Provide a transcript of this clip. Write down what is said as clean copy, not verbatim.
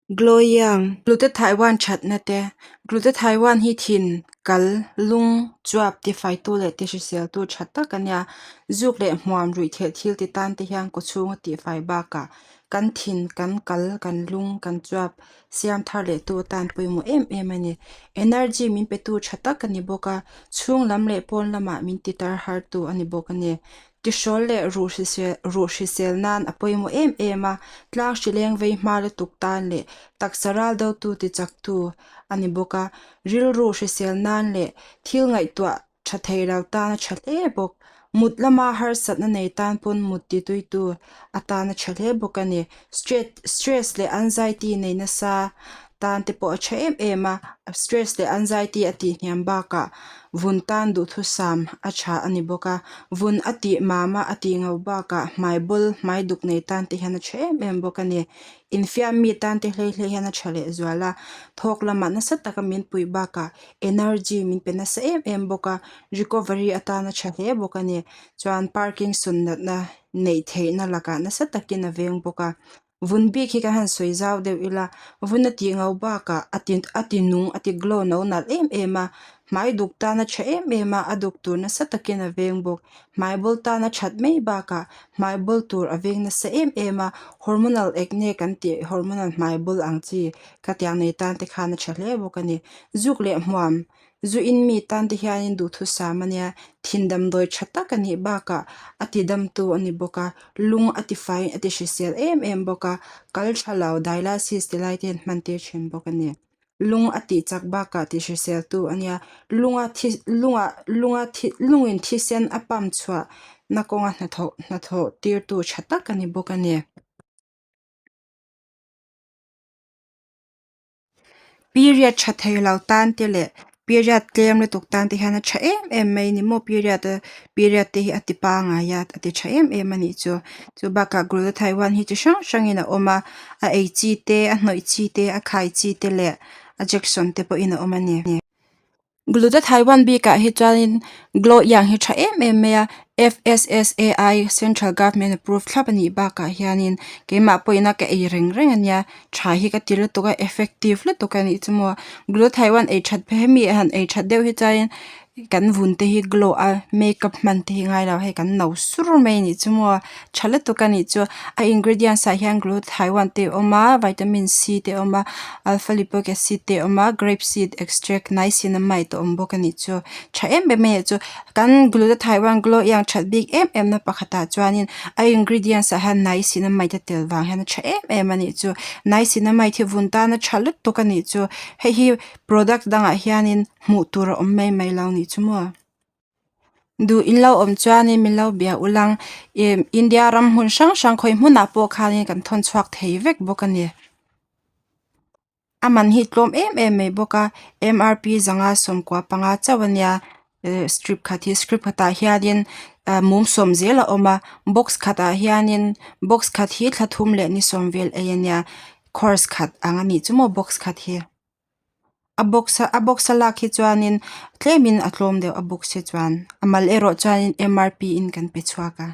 Gloyang, Glutathione thatna te, Glutathione hi thin, kal, lung, chuap tifaitu leh tihriseltu tha tak a nia. Zuk leh hmuam ruih theih thil ti tan te hian kawchhunga tihfai bakah kan thin, kan kal, kan lung, kan chuap siam thar lehtu atan pawimawh em em a ni. Energy min petu tha tak a ni bawk a, chhung lam leh pawn lamah min ti tar hartu a ni bawk a ni. Tihrawl leh ruh hrisel nan a pawimawh em em a, tlang hrileng vei hma lutuk tan leh taksa ral dotu tichaktu a ni bawk a, rilru hrisel nan leh thil ngaihtuah tha thei lo tan a tha hle bawk. Mut lama harsatna nei tan pawn mut tituitu atan a tha hle bawk a ni. Stress leh anxiety nei nasa tan te pawh a tha em em a, stress leh anxiety a tihhniam bakah vun tan duhthusam a tha a ni bawk a, vun a tih mam a a tih ngo bakah hmai bawl hmai duk nei tan te hian a tha em em bawk a ni. Infiam mi tan te hlei hlei hian a tha leh zual a, thawk lamah nasa taka min puih bakah energy min pe nasa em em bawk a, recovery atan a tha hle bawk a ni. Chuan Parkinson natna neih theihna lakah nasa takin a veng bawk a. Vun bik hi kan han sawi zau deuh ila, vun a tih ngo bakah a ti a ti nung a ti glow no nalh em em a, hmai duk tan a tha em em a, a duk tur nasa takin a veng bawk. Hmai bawl tan a that mai bakah hmai bawl tur a veng nasa em em a, hormonal acne kan tih hormonal hmai bawl ang chi khatiang nei tan te khan a tha hle bawk a ni. Zuk leh hmuam Zu in mi tan te hianin duhthusam a nia, thin damdawi tha tak a nih bakah a ti damtu a ni bawk a, lung a ti faiin a ti hrisel em em bawk a, kal tha lo dialysis ti lai te hian hman tir thin bawk a ni. Lung a tih chak bakah ti hrisel tu a nia, lunga thi lunga lunga thi lungin thisen a pump chhuah na kawnga hnathawh hnathawh tirtu tha tak a ni bawk a ni. Period tha thei lo tan te leh period tlem lutuk tan te hian a tha em em mai ni maw period a period te hi a ti pangai a a ti tha em em a nih chu chu bakah glutathione hi chi hrang hrangin a awm a a ei chi te a hnawih chi te a khai chi te leh a jection te pawhin a awm a ni. Glutathione bikah hi chuanin glow iang hi tha em em mai a F_S_S_A_I central government approve thlap a nih bakah hianin keimah pawhin a ka ei reng reng a nia tha hi ka ti lutuk a effective lutuk a nih chu maw glutathione ei that phei mi han ei that deuh hi chuanin kan vun te hi glow a makeup hman te hi ngai lo hei kan no sur mai a nih chu maw tha lutuk a nih chu a ingredients ah hian glutathione te a awm a vitamin C te a awm a alpha lipoic acid te a awm a grape seed extract niacinamide a awm bawk a nih chu tha em em mai a nih chu kan glutathione glow iang that bik em em na pakhatah chuanin a ingredients ah hian niacinamide a tel vang hian a tha em em a nih chu niacinamide hi vun tana tha lutuk a nih chu hei hi product dangah hianin hmuh tur a awm mai mai lo a nih chu maw. Duh in lo awm chuanin min lo bia ulang ih India ram hmun hrang hrang khawi hmunah pawh khanin kan thawn chhuak thei vek bawk a ni. A man hi tlawm em em mai bawk a M R P zanga sawmkua panga chauh a nia eh strip khat hi strip khatah hianin ah mum sawm zel a awm a box khatah hianin box khat hi thla thum leh ni sawm vel ei a nia course khat ang a nih chu maw box khat hi. A box a a box a lak hi chuanin tlemin a tlawm deuh a box hi chuan a mal erawh chuanin M R P in kan pe chhuak a.